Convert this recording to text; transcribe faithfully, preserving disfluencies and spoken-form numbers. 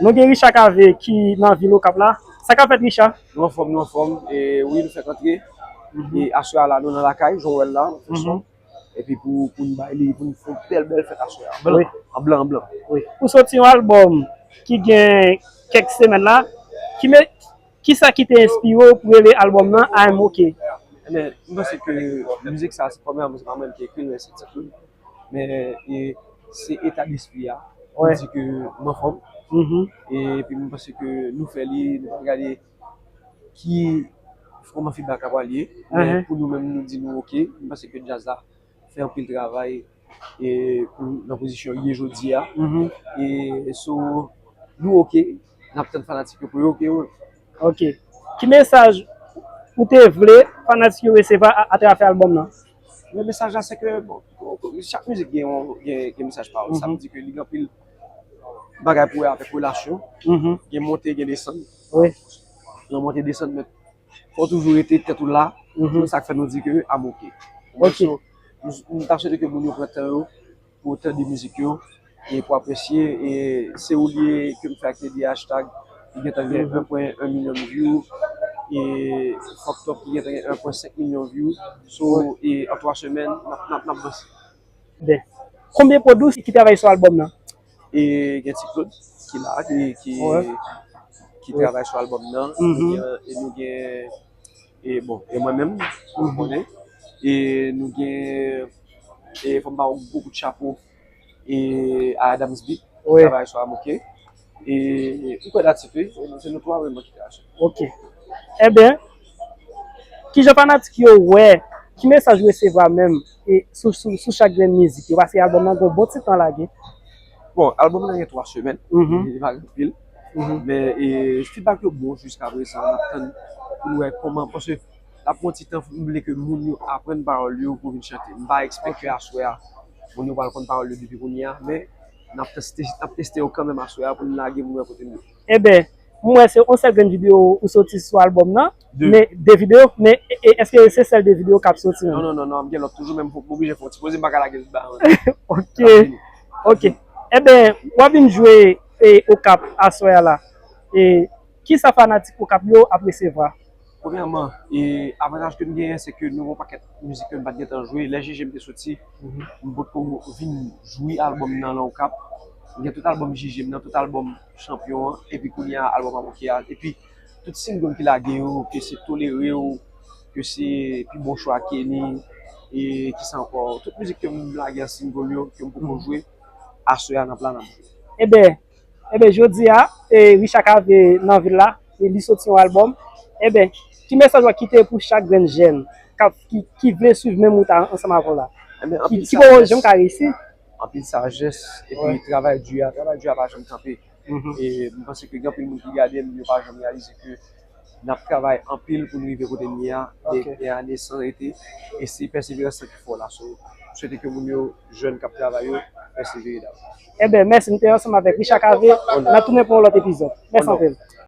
Nou gen Richard Cavé ki nan vil Okap la. Sa k ap fèt, Richard? Nou anfòm, nou anfòm. E wi, nou fèk antre. Mhm. E aswè a la, nou nan lakay, jan w wè l la, nou fè son. Mhm. Epi pou, pou n bay li, pou n fè yon bèl, bèl fèt aswè a. Blan, wi, an blan, an blan. Wi. Ou soti yon albòm ki gen kèk semèn la. Ki me, kisa ki te enspire w pou rele albòm nan I'm OK? Ebyen, m panse ke mizik sa, se premyèman, se pa mwen ki ekri l, men se tit li. Men, e, se eta despri a. Pou, wi, di ke m anfòm. Mhm. E, epi m panse ke nou fè li, nou pa gade ki, kòman feedback la pral ye. Men, mhm, pou nou menm, nou di nou OK. M panse ke djaz la fè anpil travay, e, pou, nan pozisyon l ye jodi a. Mhm. E, so, nou OK. N ap tann fanatik yo pou yo OK, wi. OK. Ki mesaj ou te vle fanatik yo resevwa a, atravè albòm nan? Men mesaj la, se ke, bon, chak mizik gen yon, gen, gen mesaj pa yo. Sa, mhm, vle di ke li gen anpil bagay pou wè avèk relasyon. Mhm. Gen monte, gen desann. Wi. Nan monte, desann, men fò w toujou rete tèt ou la. Mhm. Se sa k fè nou di ke I'm OK. OK. So, nou, nou ta swete ke moun yo pran tan yo pou tande mizik yo e pou apresye. E se ou li ye ke m fè ak Teddy Hashtag. Li gentan gen, mhm, un pwen un milyon view. E Fucked Up ki gentan gen un pwen senk milyon view. So, wi, e an twa semèn, n ap, n ap, n ap vanse. Byen. Konbyen pwodui ki travay sou albòm nan? E gen Ti Claude ki la, ki, ki, wi, ki, wi, travay sou albòm nan. Mhm. Nou gen, e nou gen, e bon, e mwen menm, ou, mhm, konnen. E nou gen, e fò m ba yon gwo kout chapo, e a Adams Beat, ki, wi, travay sou I'm OK. E ou kwè datite, se nou twa menm ki te achte. OK. Ebyen, kijan fanatik yo wè, ki mesaj ou resevwa menm, e sou, sou, sou chak grenn mizik yo? Paske albòm nan gen yon bon ti tan lage. Bon, albòm nan gen twa semèn, mhm, li pa gen anpil. Mhm. Men, e, feedback yo bon jiska prezan, n ap tann pou n wè kòman, paske l ap pran ti tan, m vle ke moun yo aprann pawòl yo pou vin chante. M pa ekspekte, ok, aswè a moun yo pral konn pawòl yo depi kounye a, men n ap teste, n ap teste yo kanmenm aswè a pou n lage moun wè kote n ye. Ebyen, m wè se yon sèl grenn videyo ou soti sou albòm nan, de, men de videyo, men e, e, èske se sèl de videyo k ap soti menm? Non, non, non, non, m gen lòt toujou, men m oblije fè yon ti poze, m pa ka lage l ba. Ok. N ap vini. Ok. Ebyen, w ap vin jwe, e, Okap aswè a la. E, kisa fanatik Okap yo ap resevwa? Premyèman, e, avantaj ke m genyen, se ke nou gen yon pakèt mizik ke m pa t gentan jwe. Lè J J M te soti, mhm, m potko vin jwi albòm nan lan Okap. M gen tout albòm J J M nan, tout albòm Chanpyon an, epi kounye a albòm Aboke a. Epi tout single ki lage yo, ke se Tolere w, ke se Pi Bon Chwa Kenny, e kisa ankò? Tout mizik ke m lage an single yo, ke m poko, mhm, jwe, aswè a n ap la n ap jwe. Ebyen, Ebyen, jodi a, e, Richard Cavé nan vil la, e li soti yon albòm. Ebyen, ki mesaj w ap kite pou chak grenn jèn k ap, ki, ki vle swiv menm wout la ansanm avè w la? Ebyen, ki, anpil ki poko janm ka reyisi. Anpil sajès, epi, wi, travay di a, travay di a pa janm kanpe. Mhm. E m panse ke gen anpil moun ki gade m, yo pa janm reyalize ke n ap travay anpil pou n rive kote n ye a, de, ok, de ane san rete, e se pèseverans lan ki fè w la. So, m swete ke moun yo, jèn k ap travay yo, pèsevere davantaj. Ebyen, mèsi, m te ansanm avèk Richard Cavé, n ap tounen pou yon lòt epizòd. Mèsi anpil.